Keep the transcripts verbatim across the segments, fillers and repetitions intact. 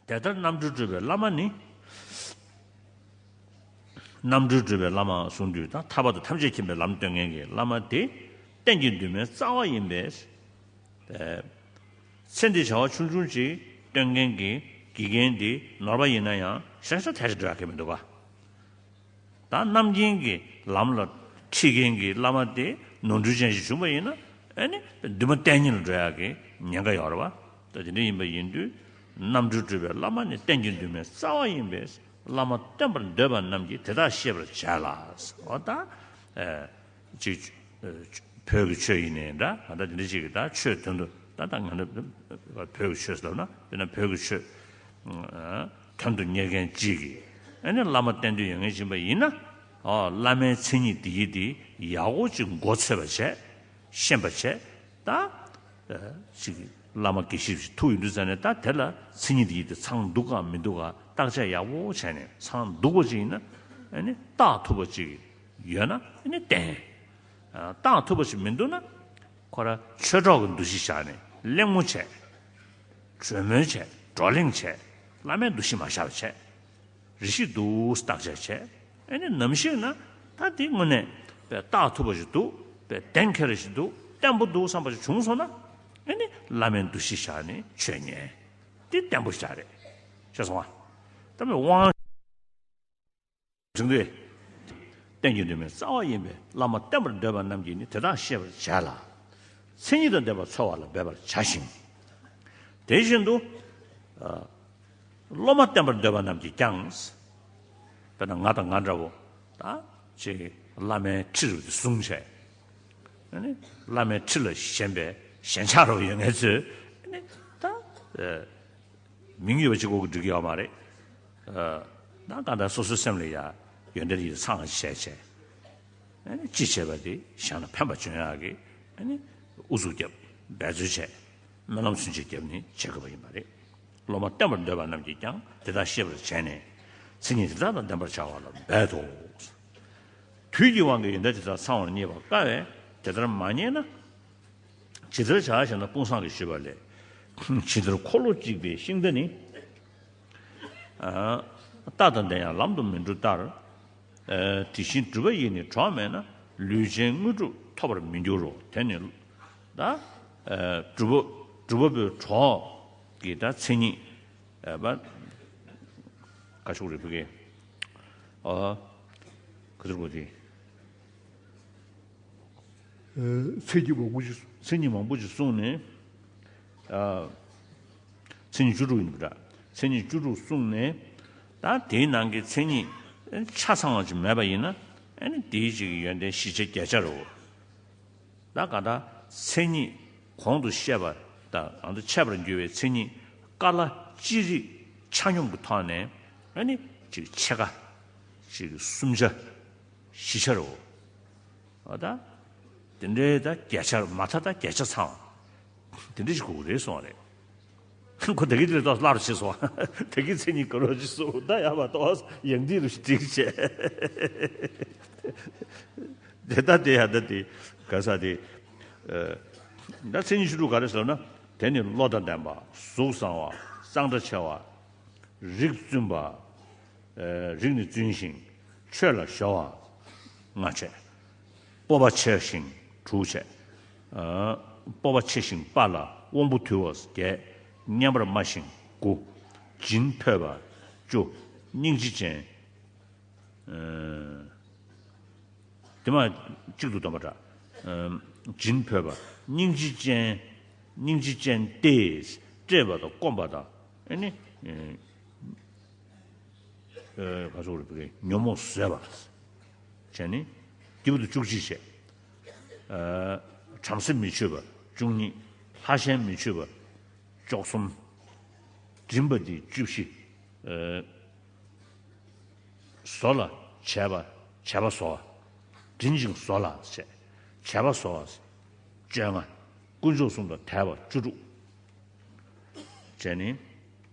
དེ་ལྟར་རྣམ་གྲོལ་སྒྲུབ་པའི་བླ་མ་ནི། རྣམ་གྲོལ་སྒྲུབ་པའི་བླ་མ་གསུངས་དུས་ད་ཐར་པ་དང་ཐམས་ཅད་མཁྱེན་པའི་ལམ་སྟོན་མཁན་གྱི་བླ་མ་དེ་གཏན་གྱི་འདུན་མའི་རྩ་བ་ཡིན་པས། ཚེ་འདིའི་བྱ་བ་ཆུང་ཆུང་ཅིག་སྟོན་མཁན་གྱི་དགེ་རྒན་འདི་ནོར་བ་ཡིན་ན་ཡང་ཤ་ཤ་ཐལ་ཞིག་འགྲོ་ཡ་གི་མི་འདུག་ག་ད་རྣམ་མཁྱེན་གྱི་ལམ་ལ་ཁྲིད་མཁན་གྱི་བླ་མ་དེ་ནོར་འཁྲུལ་ཅན་ཞིག་བྱུང་བ་ཡིན་ན་ཨ་ནི་འདུན་མ་གཏན་ཉིད་ལ་འགྲོ་ཡག་གི་ཉེན་ཁ་ཡོད་རེད་བ། ད་དེ་འདྲ་ཡིན་པ་ཡིན་དུས་རྣམ་གྲོལ་སྒྲུབ་པའི་བླ་མ་ནི་གཏན་གྱི་འདུན་མའི་རྩ་བ་ཡིན་པས་བླ་མ་བསྟེན་པར་འདོད་པ་རྣམས་ཀྱིས་དེ་དག་ཤེས་པར་བྱ་ལ། འོ་ད་ཅིག་བོད་ཀྱི་ཆོས་ཡིན་ནའི་འདྲ་ད་ལྟ་དེ་འདྲ་ཅིག་གི་ད་ཆོས་དོན་དུ་ད་ལྟ་ང་ཚོ་བོད་ཀྱི་ཆོས་ཟེར་ན་དཔེར་ན་བོད་ཀྱི་ཆོས། དོན་དུ་གཉེར་མཁན་གཅིག་གིས་ཨ་ནི་བླ་མ་བསྟེན་འདོད་ཡོད་མཁན་ཡིན་པ་ཡིན་ན། ཨོ་བླ་མའི་མཚན་ཉིད་འདི་ཡིས་འདི་ཡག་པོ་ཅིག་མགོ་ཚོས་པ་བྱས་ཤེས་པ་བྱས་ད། ཅིག་བླ་མ་དགེ་བཤེས་ཅིག་ཐུག་ཡོང་དུས་ཙང་ནས་ད་དེ་ལ་མཚན་ཉིད་འདི་ཡིས་འདི་ཚང་འདུག་གམ་མི་འདུག་ག་བརྟག་དཔྱད་ཡག་པོ་བྱས་ནས་ཚང་འདུག་པ་ཅིག་ཡིན་ན་ཨ་ནི་བརྟག་ཐུབ་པ་ཅིག་ཡོད་ན་ཨ་ནི་བསྟེན། བརྟག་ཐུབ་པ་ཅིག་མི་འདུག་ན་ཁོ་ར་ཆོས་གྲོགས་ཀྱི་འདུ་ཤེས་བཞག་ནས་གླེང་མོ་བྱས། གྲོས་མོལ་བྱས། བགྲོ་གླེང་བྱས། བླ་མའི་འདུ་ཤེས་མ་བཞག་པ་བྱས། རེ་ཞིག་འདུག་བརྟག་དཔྱད་བྱས། ཨ་ནི་ནམ་ཞིག་ན་ད་འདི་དངོས་གནས་པའི་བརྟག་ཐུབ་པ་ཞིག་འདུག་པའི་གདེང་འཁེལ་རེ་ཞིག་འདུག་བརྟན་པོ་འདུག་བསམ་པ་ཞིག་བྱུང་སོང་ན་ཨ་ནི་བླ་མའི་འདུ་ཤེས་བཞག་ནས་ཆོས་ཉན། འདི་བརྟན་པོ་ཞིག་རེད། ཤེས་སོང་ང་། ད་པའི་དབང་། དྲིན་དུ། གཏན་གྱི་འདུན་མའི་རྩ་བ་ཡིན་པས་བླ་མ་བསྟེན་པར་འདོད་པ་རྣམས་ཀྱིས་ནི་དེ་དག་ཤེས་པར་བྱ་ལ། མཚན་ཉིད་དང་ལྡན་པ་འཚོལ་བ་ལ་འབད་པར་བྱ་ཞིང་། དེ་བཞིན་དུ། སློབ་མ་བསྟེན་པར་འདོད་པ་རྣམས་ཀྱིས་ཀྱང་། དཔེར་ན་ང་དང་ང་འདྲ་བོ། ད་ཅིག་བླ་མའི་ཁྲི་རུ་དེ་བཟུང་བྱས། བླ་མའི་ཁྲི་ལ་ཞེན་པའི་ཞེན་ཆགས་རོ་ཡོད་མཁན་ཚོས། ད། མིང་ཡོད་པ་གཅིག་པོ་གིས་འགྲིག་གི་ཡོད་མ་རེད། ད་གང་ལྟར་སོ་སོའི་སེམས་ལ་ཡ་ཡོན་ཏན་དེ་ཚང་བ་བྱས་བྱས། ཅི་བྱས་པ་དེ་གཞན་ལ་ཕན་པ་བྱུང་ཡག་གི་ཨུ་ཚུགས་བརྒྱབ་འབད་རྩོལ་བྱས་སྨོན་ལམ་ཚུན་ཆད་བརྒྱབ་ནས་བྱེད་དགོས་པ་ཡིན་པ་རེད། སློབ་མ་བསྟེན་པར་འདོད་པ་རྣམས་ཀྱིས་ཀྱང་དེ་དག་ཤེས་པར་བྱས་ནས་མཚན་ཉིད་དེ་དག་དང་ལྡན་པར་བྱ་བ་ལ་འབད་དོ། དུས་ཀྱི་དབང་གིས་ཡོན་ཏན་དེ་དག་ཚང་བར་རྙེད་པར་དཀའ་བས་དེ་ལྟར་མ་རྙེད་ན། ཇི་ལྟར་བྱ་ཞེ་ན་དཔུང་བཟང་གིས་ཞུས་པ་ལས། ཇི་ལྟར་འཁོར་ལོ་གཅིག་པའི་ཤིང་རྟ་ནི། རྟ་དང་ལྡན་ཡང་ལམ་དུ་མི་འགྲོ་ལྟར། དེ་བཞིན་སྒྲུབ་པ་ཡིས་ནི་གྲོགས་མེད་ན། ལུས་ཅན་དངོས་གྲུབ་ཐོབ་པར་མི་འགྱུར་རོ། དེ་ནི། ད། སྒྲུབ་པ་སྒྲུབ་པ་པོའི་གྲོགས་ཀྱི་ད་མཚན་ཉིད། ཨ་བ། ཁ་ཤོག་རེ་ཕུ་གེ། ཨ། ག་ཚོད་གོ་དེ། མཚན་ཉིད་མང་པོ་ཞིག་མཚན་ཉིད་མང་པོ་ཞིག་གསུངས་ནས། ཨ། མཚན་ཉིད་བཅུ་དྲུག་ཡིན་པ་འདྲ། མཚན་ཉིད་བཅུ་དྲུག་གསུངས་ནས། ད་དེའི་ནང་གི་མཚན་ཉིད་ཆ་ཚང་བ་ཅིག་མེད་པ་ཡིན་ན། ཨ་ནི་དེའི་ཅིག་ཡོན་ཏན་བཞི་ཆ་བརྒྱད་ཆ་རེད། ད་ག་ད་མཚན་ཉིད་གོང་དུ་བཤད་པ་དང་ཨ་ད་འཆད་པར་འགྱུར་བའི་མཚན་ཉིད་ཀ་ལ་ཅི་རིགས་ཆ་སྙོམས་ཀྱི་ཐོག་ནས་ཨ་ནི་ཅིག་ཕྱེད་ཀ་ཅིག་གསུམ་ཆ་བཞི་ཆ་རེད། ཨ་ད་དེ་འདྲའི་ད་བརྒྱད་ཆ་མ་མཐའ་ད་བརྒྱད་ཆ་ཚང་དེ་འདྲ་ཞིག་དགོས་ཀྱི་རེད་གསུངས་པ་རེད། ཁོ་ད་གིན་དེ་ལས་ཏོག་སླར་བྱས་སོང་། ད་གིན་མཚན་ཉིད་ག་རོ་ཅིག་གསུངས་ད་ཡ་མ་གཏོགས་ཡང་འདི་རུ་ཞིག་འགྲིག་བྱས། དེ་ལྟ་དེ་ཡ་ད་དེ་ག་ས་དེ། ད་མཚན་ཉིད་བཅུ་དྲུག་ག་རེ་ཟེར་ན། དེ་ནི་བློ་དང་ལྡན་པ། གཟུགས་བཟང་བ། གཙང་སྦྲ་ཆེ་བ། རིགས་བཙུན་པ། རིགས་ནི་བཙུན་ཞིང་ཆོས་ལ་གཞོལ་བ། ལྔ་བྱས། སྤོབས་པ་ཆེ་ཞིང་དྲུག་བྱས། སྤོབས་པ་ཆེ་ཞིང་དཔའ་ལ་དབང་པོ་དུལ་བ་བརྒྱད། སྙན་པར་སྨྲ་ཞིང་དགུ། སྦྱིན་ཕོད་པ་བཅུ། སྙིང་རྗེ་ཅན། དེ་མ་གཅིག་ཏུ་འདོམས་པ་འདྲ། སྦྱིན་ཕོད་པ། སྙིང་རྗེ་ཅན། སྙིང་རྗེ་ཅན་ཏེ། བཀྲེས་པ་དང་སྐོམ་པ་དང་ཨ་ནི། ག་ཚོད་རེད་པས་ཉོན་མོངས་ཟད་པ། བྱས་ནི། སྐྱེས་བུ་དང་བཅུ་གཅིག་བྱས། བྲམ་ཟེ་མི་ཆོས་པ་བཅུ་གཉིས། ལྷ་གཞན་མི་ཆོས་པ་བཅུ་གསུམ། འབྲིམ་པ་འདི་བཅུ་བཞི། བཟོ་ལ་བྱས་པ་བྱས་པ་བཟོ་བ། འབྲིང་ཞིང་བཟོ་ལ་བྱས་བྱས་པ་བཟོ་བ། བཅོ་ལྔ། དཀོན་མཆོག་གསུམ་ལ་དད་པ་བཅུ་དྲུག་བྱས་ནི།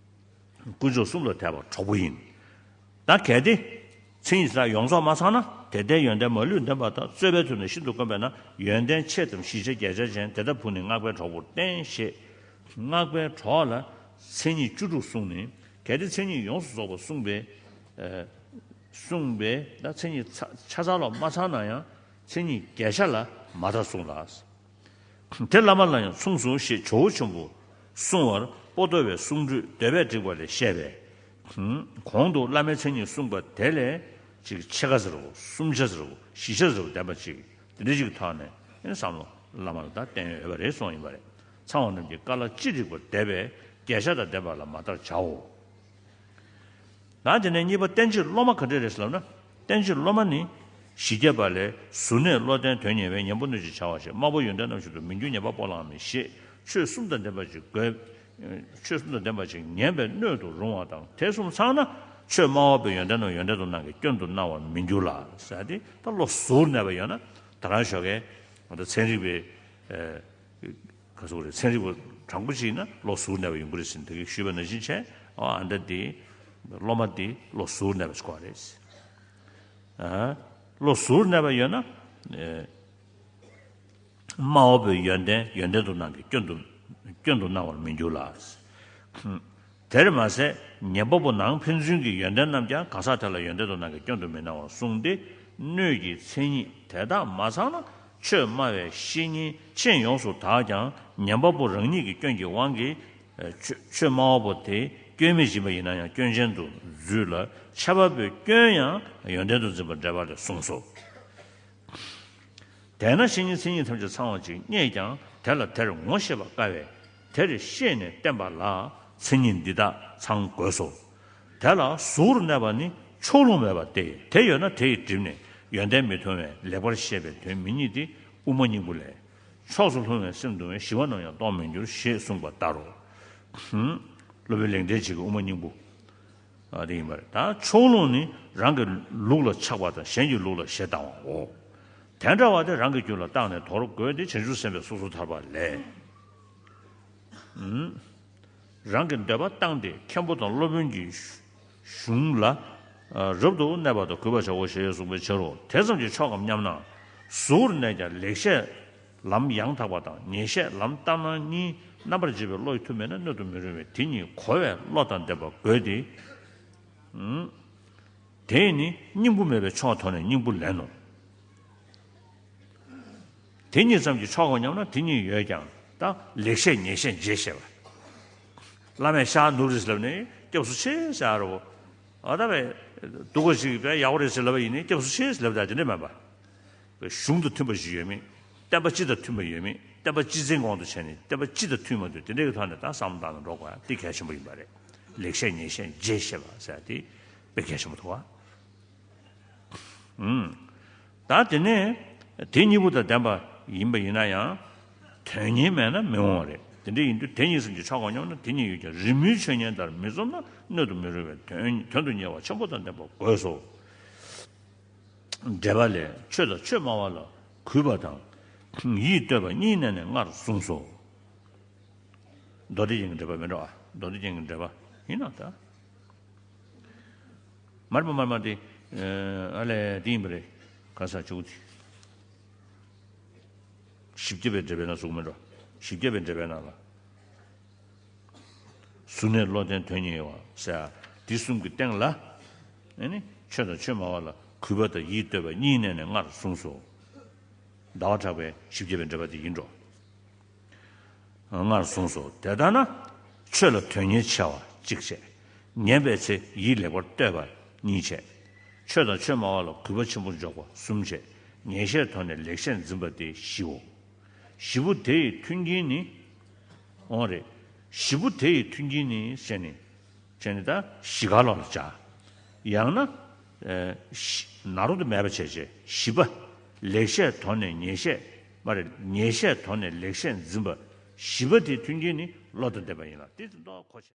དཀོན་མཆོག་གསུམ་ལ་དད་པ་གྲོགས་པོ་ཡིན། ད་གལ་ཏེ། མཚན་ཉིད་དེ་ཡོངས་རྫོགས་མ་ཚང་ན་དེ་ལྟའི་ཡོན་ཏན་མ་ལུས་ལྡན་པ་དང་རྩོད་པའི་དུས་ན་ཤིན་ཏུ་དཀོན་པས་ན་ཡོན་ཏན་ཕྱེད་དམ་བཞི་ཆ་བརྒྱད་ཆ་ཅན་དེ་ལྟ་བུ་ནི་སྔགས་པའི་གྲོགས་པོར་བསྟེན་ཞེས། སྔགས་པའི་གྲོགས་ལ་མཚན་ཉིད་བཅུ་དྲུག་གསུངས་ནས་ གལ་ཏེ་མཚན་ཉིད་ཡོངས་སུ་རྫོགས་པར་གསུངས་པས། ཨ། གསུངས་པས་ད་མཚན་ཉིད་ཚ་ཆ་ཚང་ལ་མ་ཚང་ན་ཡང་མཚན་ཉིད་རྒྱས་ཤ་ལ་མ་ལྟར་གསུངས་ལ། དེ་བླ་མ་ལ་ཡང་མཚུངས་སོ་ཞེས་ཇོ་བོ་ཆེན་པོས་གསུང་བར་པོ་ཏོ་བའི་གསུང་སྒྲོས་འདོད་པས་བསྒྲིགས་པ་ལས་བཤད་པས། གོང་དུ་བླ་མའི་མཚན་ཉིད་གསུངས་པ་དེ་ལས་ཅིག་ཕྱེད་ཀ་ཟེར་རོ། གསུམ་ཆ་ཟེར་རོ། བཞི་ཆ་ཟེར་རོ། ལྡན་པ་ཅིག་དེ་འདྲ་ཅིག་ཐོག་ནས་ཨེ་བསམ་བློ་བླ་མ་ལ་ད་བསྟན་ཡོད་པ་རེད་གསུངས་ཡིན་པ་རེད། ཚངས་པ་རྣམས་ཀྱི་བཀའ་ལ་ཅི་བསྒྲིགས་པར་འདོད་པས་རྒྱས་ཤ་དང་ལྡན་པ་ལ་མ་ལྟར་བྱའོ། ད་དེ་ནས་གཉིས་པ་བསྟན་བཅོས་སློབ་མ་ག་འདྲ་རེད་ཟེར་ལབ་ན། བསྟན་བཅོས་སློབ་མ་ནི། ཞི་རྒྱས་པ་ལས་གཟུར་གནས་བློ་ལྡན་དོན་གཉེར་བས་ཉན་པོ་སྣོད་ཅེས་བྱ་བ་ཞེས་སྨྲ་བོ་ཡོན་ཏན་རྣམས་བཞིན་དུ་མི་འགྱུར་ཉན་པ་སྤོ་ལངས་མི་ཞེས་ཆོས་གསུམ་དང་ལྡན་པ་ཅིག་དགོས། ཆོས་གསུམ་དང་ལྡན་པ་ཅིག་ཉན་པའི་སྣོད་དུ་རུང་བ་དང་དེ་གསུམ་ཚང་ན་ཆོས་སྨྲ་བ་པོའི་ཡོན་ཏན་རྣམས་ཡོན་ཏན་དུ་སྣང་གི་སྐྱོན་དུ་སྣང་བར་མི་འགྱུར་ལ། ཟེར་ཏེ་ད་བློ་གཟུར་གནས་པ་ཡོད་ན་ད་རང་ཞོགས་ཀས་ད་ཚན་རིག་པའི། ག་ཚོད་རེད། ཚན་རིག་པ་དྲང་པོ་ཅིག་ཡིན་ན་བློ་གཟུར་གནས་པ་ཡོང་གི་རེད་ཟེར་ནས་དེ་གས་ཞུས་པ་ནང་བཞིན་བྱས། ཨ་འདྲ་དེ་སློབ་མ་དེ་བློ་གཟུར་གནས་པ་ཞིག་དགོས་རེད། ཨ་བློ་གཟུར་གནས་པ་ཡོད་ན། ཨེ། སྨྲ་བ་པོའི་ཡོན་ཏན་ཡོན་ཏན་དུ་སྣང་གི་སྐྱོན་དུ་སྐྱོན་དུ་སྣང་བར་མི་འགྱུར་ལ། དེར་མ་ཟད་ཉན་པ་པོ་ནང་ཕན་ཚུན་གྱི་ཡོན་ཏན་རྣམས་ཀྱང་གང་ཟག་དེ་ལ་ཡོན་ཏན་དུ་སྣང་གི་སྐྱོན་དུ་མི་སྣང་བར་གསུངས་ཏེ། སྣོད་ཀྱི་མཚན་ཉིད་དེ་དག་མ་ཚང་ན་ཆོས་སྨྲ་བའི་བཤེས་གཉེན་མཆན་ཡོངས་སུ་དག་ཀྱང་ཉན་པ་པོ་རང་ཉིད་ཀྱི་སྐྱོན་གྱི་དབང་གིས། ཆོས་ཆོས་སྨྲ་བ་པོ་དེ་སྐྱོན་མེད་ཡིན་པ་ཡིན་ན་ཡང་སྐྱོན་ཅན་དུ་འཛུད་ལ་འཆལ་པ་པོའི་སྐྱོན་ཡང་ཡོན་ཏན་དུ་འཛིན་པར་འགྲེལ་པ་ལས་གསུངས་སོ། དེས་ན་བཤེས་གཉེན་མཚན་ཉིད་ཐམས་ཅད་ཚང་བ་ཅིག་རྙེད་ཀྱང་དེ་ལ་དེར་ངོ་ཤེས་པ་དཀའ་བས་དེར་ཤེས་ནས་བསྟེན་པ་ལ་མཚན་ཉིད་འདི་དག་ཚང་དགོས་སོ། དེ་ལ་གཟུར་གནས་པ་ནི་ཕྱོགས་ལྷུང་མེད་པ་སྟེ་དེ་ཡོད་ན་དེ་ཡིས་བསྒྲིབས་ནས་ཡོན་ཏན་མི་མཐོང་བས་ལེགས་པར་བཤད་པའི་དོན་མི་རྙེད་དེ་དབུ་མ་སྙིང་པོ་ལས། ཕྱོགས་སུ་ལྷུང་བའི་སེམས་གདུང་བས་ཞི་བ་རྣམས་ཡང་རྟོགས་མི་འགྱུར་ཞེས་གསུངས་པ་ལྟར་རོ། སློབ་དཔོན་ལེགས་ལྡན་འབྱེད་ཀྱི་དབུ་མ་སྙིང་པོ། ཨ་དེ་ཡིན་པ་རེད། ད་ཕྱོགས་ལྷུང་ནི་རང་གི་ལུགས་ལ་ཆགས་པ་དང་གཞན་གྱི་ལུགས་ལ་ཞེ་སྡང་བའོ། དེ་འདྲ་བ་དེ་རང་གི་རྒྱུད་ལ་བརྟགས་ནས་དོར་དགོས་ཏེ་བྱང་ཆུབ་སེམས་དཔའི་སོ་སོར་ཐར་པ་ལས། རང་གི་འདོད་པ་བཏང་སྟེ་མཁན་པོ་དང་སློབ་དཔོན་གྱི་གཞུང་ལ་རབ་ཏུ་གནས་པ་དང་གུས་པར་བྱའོ་ཞེས་གསུངས་པའི་ཕྱིར་རོ། དེ་ཙམ་གྱིས་ཆོག་གམ་སྙམ་ན། གཟུར་གནས་ཀྱང་ལེགས་བཤད་ལམ་ཡང་དག་པ་དང་ཉེས་བཤད་ལམ་ལྟར་སྣང་གཉིས་རྣམ་པར་འབྱེད་པའི་བློ་ཡི་མཐུ་མེད་ན་སྣོད་དུ་མི་རུང་བས་དེ་གཉིས་གོ་བའི་བློ་དང་ལྡན་པ་དགོས་ཏེ། དེས་ནི་སྙིང་པོ་མེད་པའི་ཕྱོགས་དོར་ནས་སྙིང་པོ་ལེན་ནོ། དེ་གཉིས་ཙམ་གྱིས་ཆོག་གམ་སྙམ་ན་དེ་གཉིས་ཡོད་ཀྱང་ད་ལེགས་བཤད་ཉེས་བཤད་འབྱེད་ཤེས་པ། བླ་མས་ཤར་ནུབ་རེད་ལབ་ནས་སྐྱབས་སུ་མཆི་ཟེར་རོ། ཨ་ད་བས་སྡུག་གོ་ཞིག་བས་ཡག་པོ་རེད་ཟེར་ལབ་པ་ཡིན་ནའི་སྐྱབས་སུ་མཆི་ཟེར་ལབ་ད་དེ་འདྲས་མེད་པ། གཞུང་དང་མཐུན་པ་ཞིག་ཡོད་མེད། བསྟན་པ་སྤྱི་དང་མཐུན་པ་ཡོད་མེད། བསྟན་པ་སྤྱི་ཚན་གོང་དུ་བྱས་ནས་བསྟན་པ་སྤྱི་དང་མཐུན་མ་མཐུན་དེ་འདྲའི་གི་ཐོག་ནས་ད་བསམ་བློ་བཏང་ནས་འགྲོ་དགོས་ཡ་དེ་གལ་ཆེན་པོ་ཡིན་པ་རེད། ལེགས་བཤད་ཉེས་བཤད་འབྱེད་ཤེས་པ་ཟེར་ཡ་དེ་དཔེ་གལ་ཆེན་པོ་འདུག་བ། ད་དེ་ནས་དེ་གཉིས་པོ་དང་ལྡན་པ་ཡིན་པ་ཡིན་ན་ཡང་དོན་གཉེར་མེད་ན་མི་འོང་བ་རེད། དེ་འདྲ་ཡིན་དུས་དེ་གཉིས་ཙམ་གྱིས་ཆོག་གམ་སྙམ་ན་དེ་གཉིས་ཡོད་ཀྱང་རི་མོའི་ཆོས་ཉིད་ལྟར་མི་རྩོམ་ན་སྣོད་དུ་མི་རུང་བའི་དོན་དོན་དུ་གཉེར་བ་ཆེན་པོ་དང་ལྡན་པ་དགོས་སོ། འགྲེལ་པ་ལས་ཆོས་དང་ཆོས་སྨྲ་བ་ལ་གུས་པ་དང་ཡིད་གཏོད་པ་གཉིས་གནས་ནས་སྔར་གསུངས་སོ། མདོ་སྡེ་རྒྱན་གྱི་འགྲེལ་པ་མིན་འགྲོ་ཨ། མདོ་སྡེ་རྒྱན་གྱི་འགྲེལ་པ་ཡིན་ན་ད། མར་པ་མར་མ་དེ་ཨ་ལས་དེ་ཡིན་པ་རེད། ག་ས་ཆུ་དེ། བཞི་བརྒྱ་པའི་འགྲེལ་པའི་ནང་གསུངས་མིན་འགྲོ། བཞི་བརྒྱ་པའི་འགྲེལ་པའི་ནང་ལ། གཟུར་གནས་བློ་ལྡན་དོན་གཉེར་བ་ཟེར་ཡ་འདི་གསུམ་གྱི་སྟེང་ལ། ཨ་ནི་ཆོས་དང་ཆོས་སྨྲ་བ་ལ་གུས་པ་དང་ཡིད་གཏོད་པ་གཉིས་གནས་ནས་སྔར་གསུངས་སོ། ཟླ་བ་གྲགས་པའི་བཞི་བརྒྱ་པའི་འགྲེལ་པ་དེ་ཡིན་འགྲོ། སྔར་གསུངས་སོ། དེ་ལྟར་ན། ཆོས་ལ་དོན་གཉེར་ཆེ་བ་གཅིག་བྱས། ཉན་པའི་ཚེ་ཡིད་ལེགས་པར་གཏོད་པ་གཉིས་བྱས། ཆོས་དང་ཆོས་སྨྲ་བ་ལ་གུས་པ་ཆེན་པོ་འཇོག་པ་གསུམ་བྱས། ཉེས་བཤད་དོར་ནས་ལེགས་བཤད་འཛིན་པ་སྟེ་བཞིའོ། བཞི་པོ་དེ་ཡི་མཐུན་རྐྱེན་ནི། འོང་རེད། བཞི་པོ་དེ་ཡི་མཐུན་རྐྱེན་ནི་ཟེར་ནས། བྱས་ནས་ད་བཞི་ག་ལོག་ལ་བྱ། ཡང་ན། ཨེ། བཞི་ན་རོ་དེ་མེད་པ་བྱས་བྱས་བཞི་པ། ལེགས་བཤད་དོར་ནས་ཉེས་བཤད། མ་རེད། ཉེས་བཤད་དོར་ནས་ལེགས་བཤད་འཛིན་པ། བཞི་པ་དེའི་མཐུན་རྐྱེན་ནི་བློ་དང་ལྡན་པ་ཡིན་ལ་དེ་ཚོ་མདོ་གོ་ཆེ།